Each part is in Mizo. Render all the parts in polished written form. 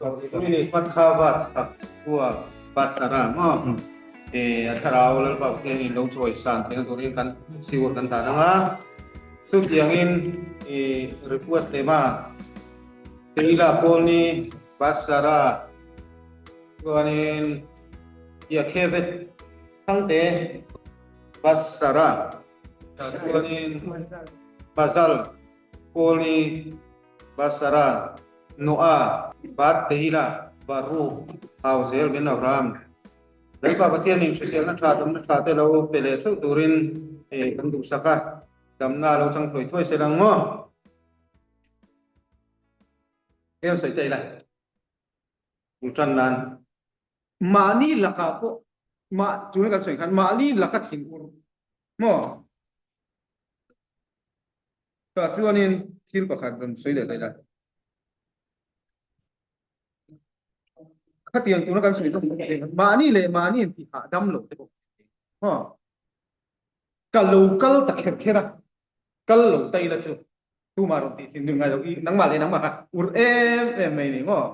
Pathava chhak chhuak Batsara maw a thlarau Lalpa Pathianin lo chawi san theihna turin kan siur kan dan anga chutiangin request lema Teila Kawlni Batsara chuanin Yakhevet Thangte Batsara chuanin Mazal Kawlni Basara, Noah, Bat Tehila, Baruch, Hau zel Ben Abraham. Lalpa Pathianin hriselna tha damna tha te lo pe leh theuh turin kan duhsak a, damna lo chang thawi thawi sel ang maw? Hel sawi ta ila, bul tan nan. Mahni lakah pawh mah chu kan sawi khan mahni laka thinur maw? Tah chuanin thil pakhat rawn sawi leh daih a. Khatiang tuna kan sawi dawn mahni leh mahni in tih hah dam lo te pawh ha ka lo kal ta kher kher a kal lo ta ila chu tumah rawn tih thin ngai lo i nangmah leh nangmah kha ur em em mai ni maw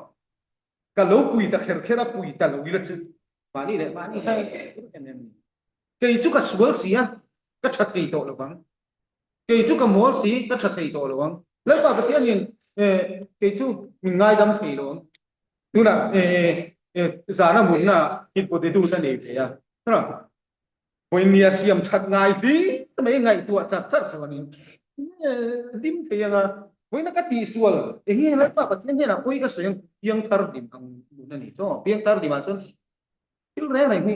ka lo pui ta kher kher a pui ta lo ila chu mahni leh mahni kha ur em em ni kei chu ka sual si a ka tha thei tawh lo vang Kei chu ka mawl si, ka tha thei tawh lo ang. Lalpa Pathianin kei chu min ngaidam thei lo ang. Tunah zana mutna hippotetu ta nei ve a. Vawinia siam that ngai hlir mai ngaihtuah char char chuanin hlim thei anga vawiina ka tihsual enge Lalpa Pathian hnenah pawi ka sawi ang piangthar dim ang mutna ni chaw. Piangthar dimah chuan Thil reng reng hi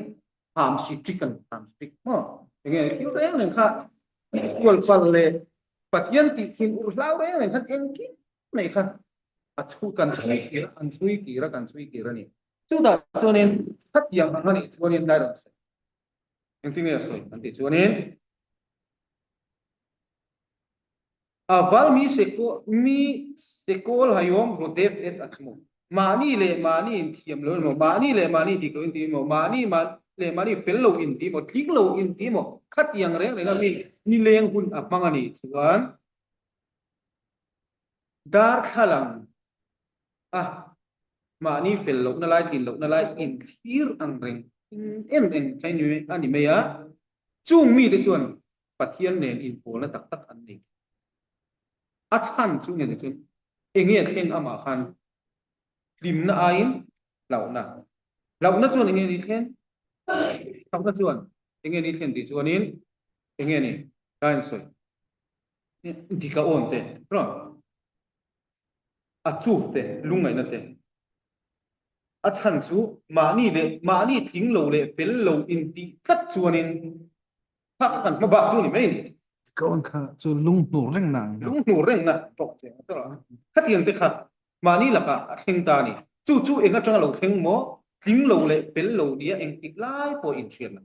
ham strict an ham strict maw? Enge thil reng reng kha kual pal leh Pathian tih thin ur hlau reng reng khan engkim mai kha a chhu kan chhui kir an chhui kir a kan chhui kir a ni. Chutah chuanin khatiang ang a nih chuanin tlai rawn sawi. Engtin nge a sawi an tih chuanin Aval mi sekawl mi sekawl hayawm rodef et athmu. Mahni leh mahni inthiam lo emaw, mahni leh mahni dik lo inti emaw, mahni leh mahni fel lo inti emaw, tling lo inti emaw, khatiang reng renga mi nileng hun a hmang a nih chuan darthlalang a mahni fel lohna lai, tlin lohna lai inthlir ang reng em em a ni mai a. Chung mite chuan Pathian nen inpawlna tak tak an nei. A chhan chu nge ni chuan enge thleng amah khan hlimna aiin hlauhna. Hlauhna chuan enge ni thlen? Hlauhna chuan enge ni thlen tih chuanin enge ni ka insawi dika awn te a chuf te lungngaihna te a chhan chu mahni leh mahni tling lo leh fel lo intih tlat chuanin Kha kha kan hma bak chu ni mai ni. Ka on kha chu lunghnur reng na ang. Lunghnur reng na tawk che ang tawh a. Khatiang te kha mahni lakah a thleng ta a ni. Chu chu eng atanga lo thleng maw? Tling lo leh fel lo nia engtik lai pawh inhriat lo.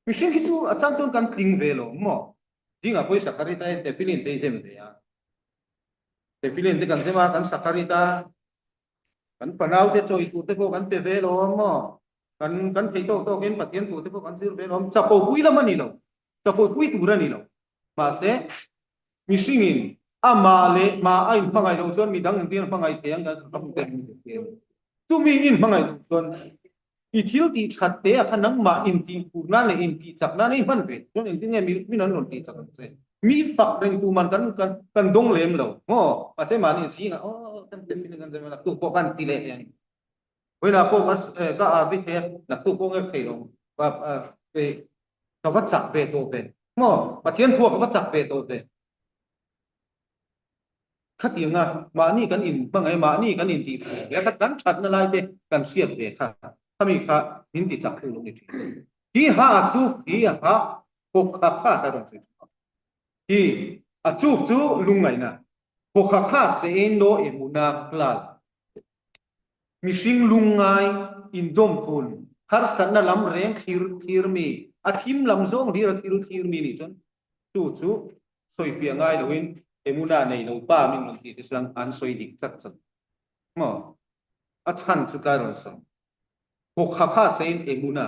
Mihring khi chu a chang chuan kan tling ve lo maw? Zingah pawh i sakharit a tefilin te i zem ve a. Tefilin te kan zem a, kan sakharit a. Kan fanaute chawi tur te pawh kan pe ve lo maw? Kan kan thei tawk tawkin Pathian tur te pawh kan zir ve lo. Chapo pui lam a ni lo. Chapo pui tur a ni lo. Mahse, mihringin amah leh mah a inhmangaih loh chuan midang engtin a hmangaih thei ang kan ka hmu te Chumi inhmangaih loh chuan i thil tih that te ah khan nangmah intih phur nan leh intih chak nan a i hman ve chuan engtin nge min an rawn tih chak ang che. Mi fak reng tu man kan kan kan dawng lem lo. Maw? Mahse mahni zingah aw kan ti kan tu pawh kan ti leh thei ang. Vawiinah pawh ka ka RV thei a, naktuk pawh ngek thei lo ka va chak ve tawh ve. Maw? Pathian thua ka va chak ve tawh ve. Khatianga mahni kan in hmangaih a, mahni kan in tih ve a, kan thatna lai te kan hriat ve kha, khami kha min ti chak tu lo ni thin. Hi ha a chu hi a ha bawk kha kha ta rawn sawi thin. Hi a chuf chu lungngaihna bawk kha kha se in lo emuna klal. Mihring lungngai indawmphun harsatna lam reng thlir thlir mi, a thim lam zawng hlir a thil thlir mi nih chuan chu chu sawifiah ngai loin emuna nei lo pa min rawn tih te chuan an sawi dik chat chat maw? A chhan chu tlai rawn sawi. Bawkha kha sain emuna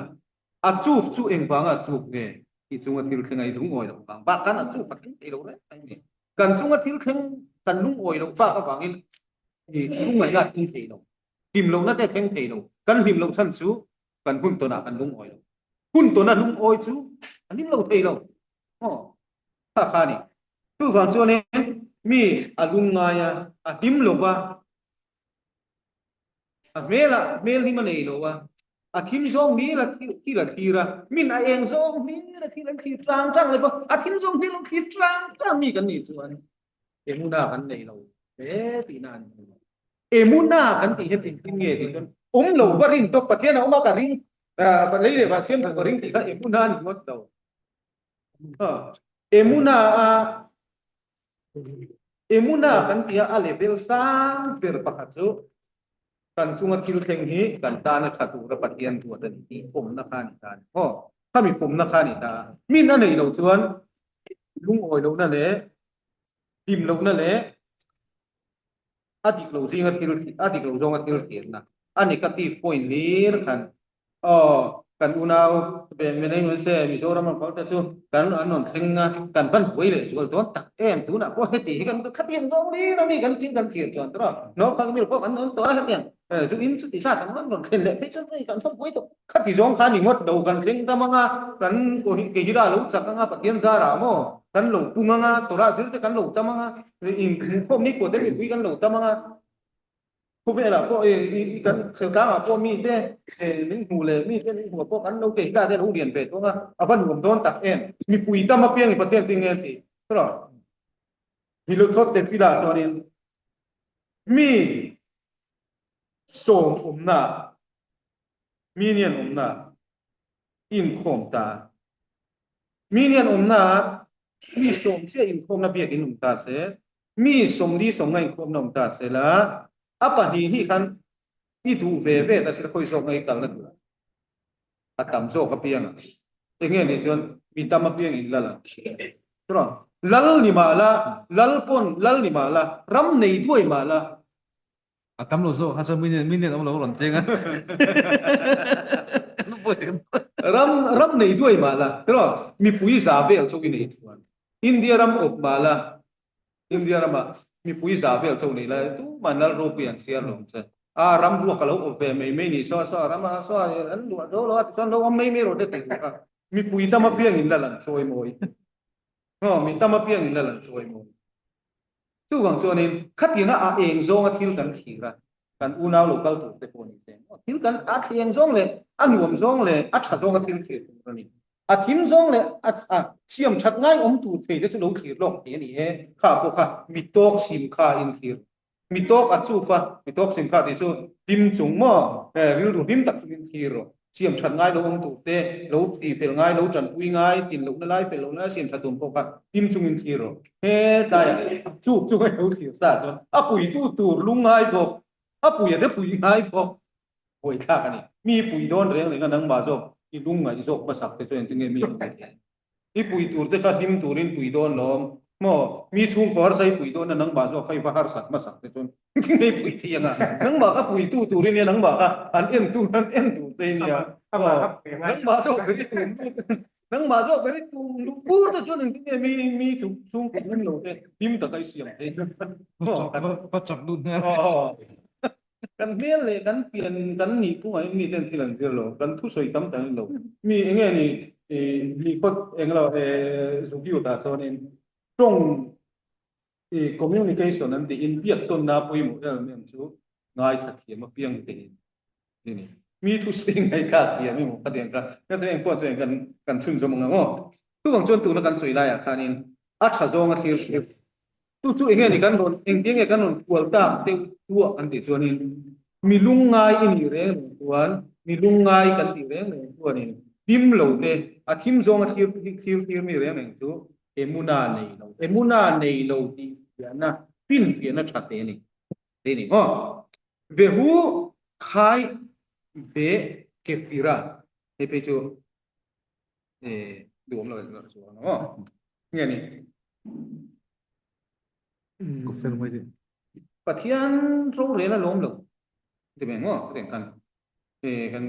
a chuf chu engvanga a chuf nge tih chunga thil thleng a i lungawi loh vang bak khan a chuf a thleng thei lo reng mai ni. Kan chunga thil thleng kan lungawi loh bak avangin. Lungngaihna a thleng thei lo. Hlim lohna te a thleng thei lo. Kan hlim loh chhan chu kan hun tawnah kan lungawi lo. Hun tawna lungawi chu a hlim lo thei lo. Aw, kha kha a ni. Chuvang chuanin mi a lungngai a, a hlim lo va, a hmelah hmel hlim a nei lo a, a thim zawng hmel a thil a thlir a, min a eng zawng hmel a thil an thlir tlang tlang leh bawk, a thim zawng hmel an thlir tlang tlang mi kan nih chuan emuna kan nei lo hle tihna a ni. Emuna kan tih hian engtin nge tih chuan awm lo va rin tawk Pathian a awm a ka ring, lei leh van siam ka ring tih kha emuna a ni ngawt lo. Emuna a Emuna kan tia a level sang ber pakhat chu kan chunga thil thleng hi kan tana tha tura Pathian duat a ni tih pawmna kha a ni ta a ni. Aw, khami pawmna kha a ni ta a. Min a neih loh chuan lungawi lohna leh hlim lohna leh a dik lo zinga thil a dik lo zawnga thil thirna a negative point hlir khan aw kan unau ve menei mun se Mizoram an kal te chu kan an rawn thleng a kan van buai leh zual dawn tak em tunah pawh heti hi kan khatiang zawng hlir a mi kan thil kan thlir chuan tawh no khang mil pawh kan rawn tawh a hetiang zu in chuti zat an rawn rawn thlen leh phei chuan hei kan va buai tawh khati zawng kha ni ngawt lo kan thleng dam anga kan kehira lo chak anga Pathian zarah maw kan lo pung anga Torah zir te kan lo tam anga Inhmuhkhawm ni pawh te mipui kan lo tam anga khawvelah pawh i kan Kheltlangah pawh mi te min hmuh leh mi te min hmuh pawh kan lo kei ta te lo lian ve thung a, a va nuam dawn tak em. Mipui tam apiang i Pathian tin nge ti tawh Hiluthawt te filah chuanin mi sawm awmna mi nian awmna inkhawm ta. Mi nian awmna mi sawm chiah inkhawmna biakin awm ta se, mi 40 50 inkhawmna awm ta se la, a pahnih hnih khan i duh ve ve ta se la khawi zawk nge i kalna tur a tam zawk apiang a. Enge nih chuan mi tam apiang in lal ang. Chuan lal ni mah la, lal pawn lal ni mah la, ram nei duai mah la, A tam lo zawk kha chuan mi nen mi nen awm lo rawn cheng a. Ram ram nei duai mah la, tiraw mipui za vel chu i nei chuan India ram awp mah la, India ramah mipui za vel chu nei la, tumah lal ropui an chhiar lo ang che. A ram ruak a lo awp ve mai mai ni saw saw ram a saw an luah zo lo a tichuan lo awm mai mai rawh te tih kha mipui tam apiangin lal an chawi mawi. Aw mi tam apiangin lal an chawi mawi. Chuvang chuanin khatianga a eng zawnga thil kan thlir a, kan unau lo kal tur te pawh ni se, thil kan a thleng zawng leh a nuam zawng leh a tha zawnga thil thlir tur a ni. A thim zawng leh a siam that ngai awm tur thei te chu lo thlir lawk thei a ni e. Kha pawh kha mi tawk sim kha in thlir. Mi tawk a chuf a, mi tawk sim kha tih chu hlim chung maw rilru hlim tak chungin thlir rawh. Siam that ngai lo awm tur te, lo ti fel ngai, lo tanpui ngai, tin lohna lai fel lohna lai siam that tum pawh kha hlim chungin thlir rawh. Hetlaiah chuk chu hei lo thlir sa chuan a puitu tur lung ngai bawk, a puia te pui ngai bawk buaithlak a ni. Mi pui dawn reng reng a nangmah zawk i lung ngaih zawk hmasak te chuan engtin nge mi an pui theih? I pui tur te kha hlim turin pui dawn lawm maw? Mi chhungkaw harsa i pui dawn a nangmah zawk kha i va harsat hmasak te chuan ngei pui thei anga nangmah kha puitu turin nia nangmah kha an en tur an en tur te nia nangmah zawk ber i tum nangmah zawk ber i tum luh bur te chuan engtin nge mi mi chung chhungkaw hlim lo te hlim taka i siam thei va chak lut hmel Kan hmel leh kan pian kan nih phungah hian miten thil an zir lo, kan thusawi tam tak lo. Mi enge ni mi khawt eng lo Zugiut ah chuanin tawng communication an tih in biak tawnna pawimawh em em chu ngaithla thiam apiang te hi a ni. Mi thusawi ngaithla thiam emaw khatiang kha ka chu engpawh chu kan kan chhunzawm ang aw. Chuvang chuan tuna kan sawi laiah khanin a tha zawnga thlir thlir Chu chu enge ni kan rawn engtin nge kan rawn kual tak deuh tuah kan tih chuanin mi lungngai i nih reng reng chuan mi lungngai kan tih reng reng chuanin hlim lo te a thim zawnga thlir thlir thlir mi reng reng chu emuna nei lo emuna nei lo tih fiahna finfiahna tha te a ni te ni maw vehu khai ve kefira hei phei chu duhawm lo chuan maw nge ni Pathian rorel a lawm lo ti ve maw ka kan kan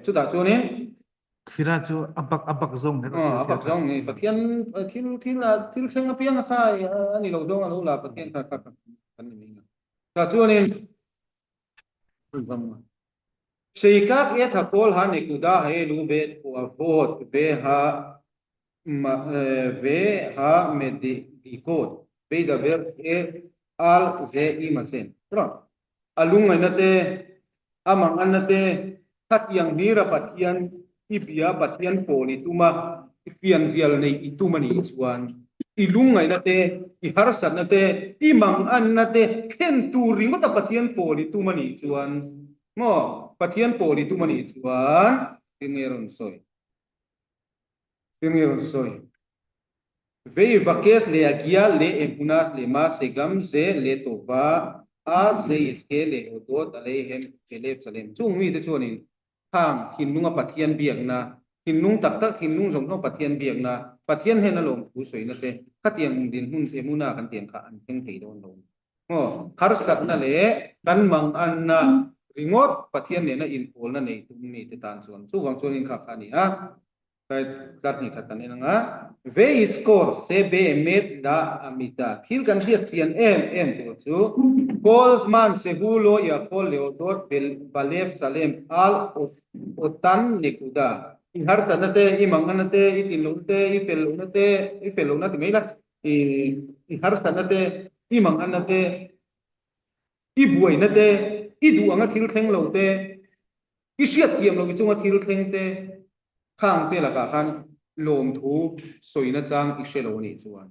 chutah chuanin Khira chu a bak a bak zawng a bak zawng ni Pathian thil thil thil thleng apiang a kha a ni lo zawng a lo la Pathian kha kha kan ni mai. Tah chuanin Seikak e tha kawl ha nekuda he lu ve vote ve ha ve ha me di dikot veidaber e al ze i masen. A lungngaihna te, a manganna te, khatiang hlira Pathian i bia Pathian pawl i tum a, i fianrial neih i tum a nih chuan i lungngaihna te, i harsatna te, i manganna te thlen tur ringawta Pathian pawl i tum a nih chuan maw, Pathian pawl i tum a nih chuan tinge rawn sawi? Tinge rawn sawi? Vei vakes le agia le emunas le ma segam ze le tova a ze iske le hodot aleihem kelev salem. Chung mite chuanin khang thinlunga Pathian biakna, thinlung tak tak thinlung zawng zawng Pathian biakna, Pathian hnena lawmthu sawina te khatiang dinhmun emuna kan tiang kha an thleng thei dawn lo. Maw? Harsatna leh kan manganna ringawt Pathian nena inpawlna nei tum mite tan chuan chuvang chuanin kha kha a ni a. Tlai zat hnih khat kan en ang a. Ve i score se be met la a mit a. Thil kan hriat chian em em tur chu Goldsman Sehu Lo ia khawl leo dawt bel Balev Salem Al Otan Nekuda. I harsatna te, i manghana te, i tlin lohna te, i fel lohna te, i fel lohna ti mai la, i i harsatna te, i manghana te, i buaina te, i duh anga thil thleng lo te, I hriat thiam loh i chunga thil thleng te khang te lakah khan lawmthu sawina chang i hre lo anih chuan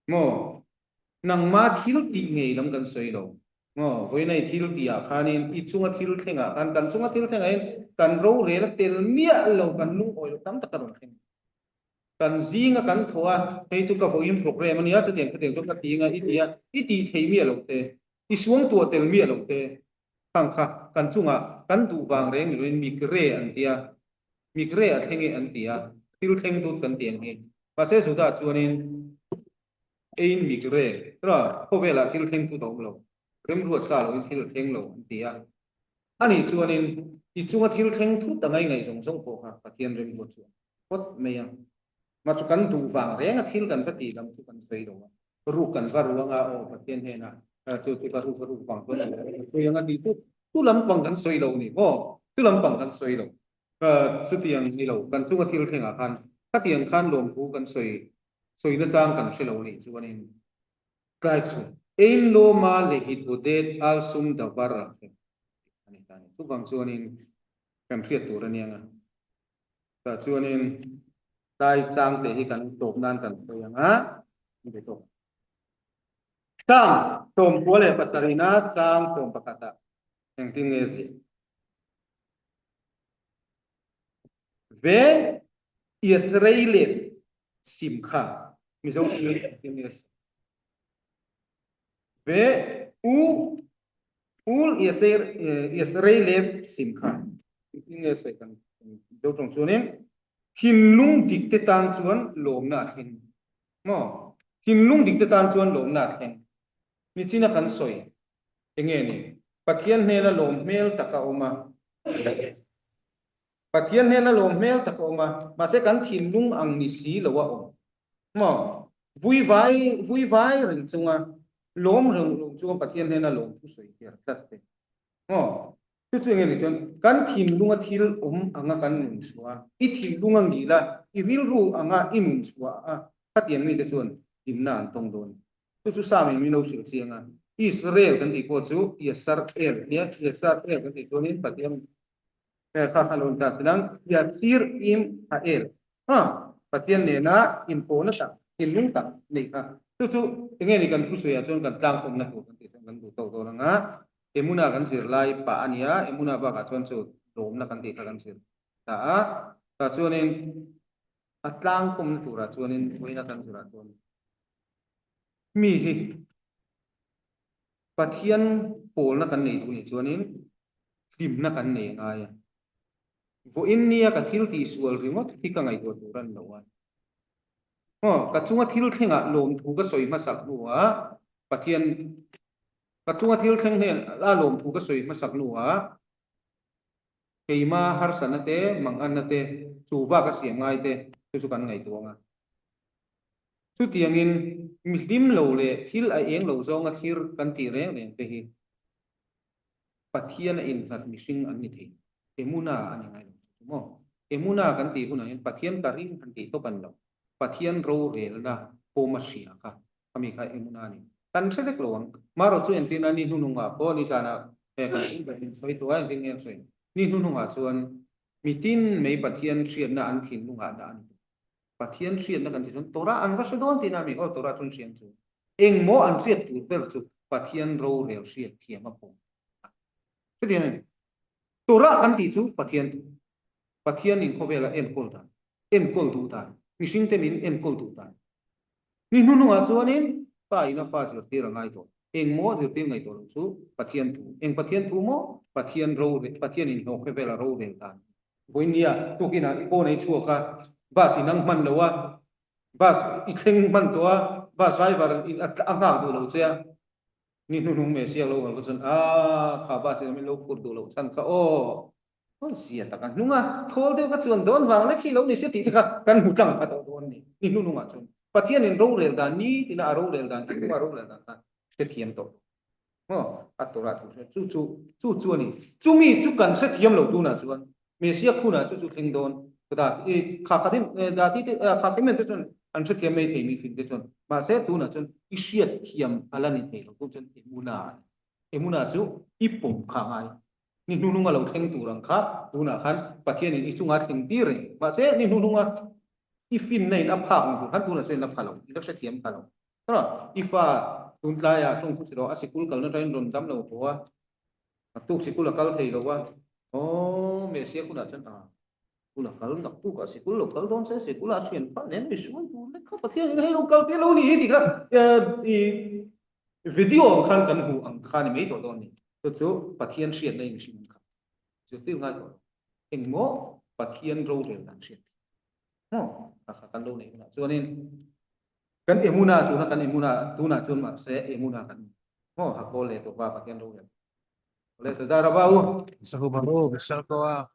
maw nangma thil tih ngei lam kan sawi lo maw vawiina i thil tih ah khanin i chunga thil thleng ah khan kan chunga thil thleng ah hian kan rorel a tel miah lo kan lungawi lo tam tak a rawn thleng kan zinga kan thaw a hei chu ka vawiin program ania chutiang khatiang chuan ka ti anga i ti a i tih thei miah lo te i suangtuah tel miah lo te Khang kha kan chungah kan duh vang reng ni loin mikre an ti a, mikre a thleng e an ti a, thil thleng tut kan ti ang hi. Mahse Judah chuanin eiin mikre, ra, khawvelah thil thleng tut a awm lo, remruat sa loin thil a thleng lo an ti a. Ani chuanin i chunga thil thleng thut a ngaingaih zawng zawng pawh kha Pathian remruat chu a ni phawt mai a. Mah chu kan duh vang renga thil kan va tih lam chu kan sawi lo a. Ruk kan va ruang a, aw Pathian hnenah chu chu ka ruk ka ruk vang chuan a lo sawi ang a tih chu chu lampang kan sawi lo ni maw? Chu lampang kan sawi lo. Chutiang ni lo, kan chunga thil thlengah khan khatiang khan lawmthu kan sawi sawi nachang kan hre lo nih chuanin tlai chu Ein lawma lehitbodet al sum davar a ni ta ni. Chuvang chuanin kan hriat tur a nia. Tah chuanin tlai chang te hi kan tawp nan kan sawi ang a, ni ve tawp. Chang 98 leh pasarihna chang 11 ah engtin nge ziah? Ve Israel sim kha Mizo tawngin engtin nge sawi? Ve U Ul Israel sim kha engtin nge sawi kan Mizo tawng chuanin thinlung dik te tan chuan lawmna a thleng maw? Thinlung dik te tan chuan lawmna a thleng. Nichina kan sawi enge ni? Pathian hnena lawm hmel tak a awm a. Pathian hnena lawm hmel tak a awm a, mahse kan thinlung ang ni si lo a awm maw? Vui vai vui vai reng chunga lawm reng reng chunga Pathian hnena lawm thu sawi hiar tlat te maw? Chu chu enge ni chuan kan thinlunga thil awm anga kan nun chhuah a, i thinlunga ngil a, i rilru anga i nun chhuah a, khatiang mite chuan hlimna an tawng dawn. Chu chu Sam in min lo hrilh chiang a, Israel kan tih pawh chu Yasar-el a nia, Yasar-el kan tih chuanin Pathian kha kha lo intan sin ang, Yasir im ha-el, ha, Pathian nena inpawhna tak, thinlung tak neih kha. Chu chu enge ni kan thusawiah chuan kan tlangkawmna tur kan tih chuan kan duh tawk dawn ang a, Emuna kan zir lai pah a nia, Emuna bakah chuan chu lawmna kan tih kha kan zir ta a, tah chuanin a tlangkawmna turah chuanin vawiina kan zirah chuan mi hi Pathian pawlna kan nei duh nih chuanin hlimna kan nei a ngai a. Vawiin nia ka thil tihsual ringawt hi ka ngaihtuah tur a ni lo a. Aw, ka chunga thil thlengah lawmthu ka sawi hmasak hnuah Pathian Ka chunga thil thleng hnen a lawmthu ka sawi hmasak hnuah keima harsatna te, manganna te, chu va ka siam ngai te chu chu kan ngaihtuah ang a. Chutiangin mi hlim lo leh thil a eng lo zawnga thlir kan tih reng reng te hi Pathian a innghat mihring an ni thei. Emuna a ni ngai lo chu chu maw? Emuna kan tih hunah hian Pathian ka ring han tih tawp a ni lo. Pathian rorelna pawma hria kha khami kha emuna a ni. Kan hre vek lo ang. Marawh chu entirna ni hnuhnungah pawh nizanah he kan in sawi tawh a engtin nge an sawi? Ni hnuhnungah chuan mitin mai Pathian hriatna an thinlungah dah a ni tawh. Pathian hriatna kan tih chuan Torah an va hre dawn tihna a mi? Aw Torah chuan hriam chu engmaw an hriat tur ber chu Pathian rorel hriat thiam a pawm a. Chutiang a ni. Torah kan tih chu Pathian thu. Pathianin khawvela enkawl dan, enkawl duh dan, mihringte min enkawl duh dan. Ni hnuhnungah chuanin pa in a fa zirtir a ngai tawh. Engmaw zirtir ngaih tawh loh chu Pathian thu. Eng Pathian thu maw? Pathian rorel, Pathianin hlawh khawvela rorel dan. Vawinia tukinah i pawn ei chhuak a, bus i nang hman lo a, bus i thleng hman tawh a, bus driver in a nghak duh lo che a, ni hnuhnung meh siak lo ngal kha chuan aaa kha bus in min lo phur duh loh chhan kha aw, aw zia tak a hnung a, thawl deuh ka chuan dawn vang lek hi lo ni se tih te kha kan hmu tlang kha tawh dawn a ni, ni hnuhnungah chuan Pathianin rorel dan ni tina a rorel dan tih hnungah rorel dan kha hrethiam tawh. Maw? A Torah thu hria chu chu chu chu a ni. Chumi chu kan hrethiam lo tunah chuan Messiah khunah chu chu thleng dawn. Da i kha kha dim da ti te kha khimen te chuan an hrethiam mai thei mi fin te chuan. Mahse tunah chuan i hriat thiam a la ni thei lo tun chuan Emuna a ni. Emuna chu i pawm kha ngai. Ni hnuhnunga lo thleng tur ang kha tunah khan Pathianin i chunga thleng tir reng. Mahse ni hnuhnunga i finna in a phak ang tur khan tunah chuan i la pha lo, i la hrethiam pha lo. I fa tun tlaiah tawng thu chilo a sikul kalna atangin rawn dam lo haw a, naktuk sikul a kal thei lo a, aw Messiah hunah chuan a sikul a kal naktukah sikul lo kal dawn se sikul ah thian phah nen mi sual tur lek kha Pathian in hei lo kal tir lo ni hi tih kha i video ang khan kan hmu ang kha ni mai tawh dawn ni. Chu chu Pathian hriatna i mihring ang kha zirtir ngai tawh lo. Engmaw Pathian rorel dan hriat maw kha kha kan lo neih hunah chuanin Kan Emuna tuna kan Emuna tunah chuan mahse Emuna kan maw ha kawl leh tawh va Pathian rorel. Awle Sardar Ava u. Sahu Babu, Vishal Koa.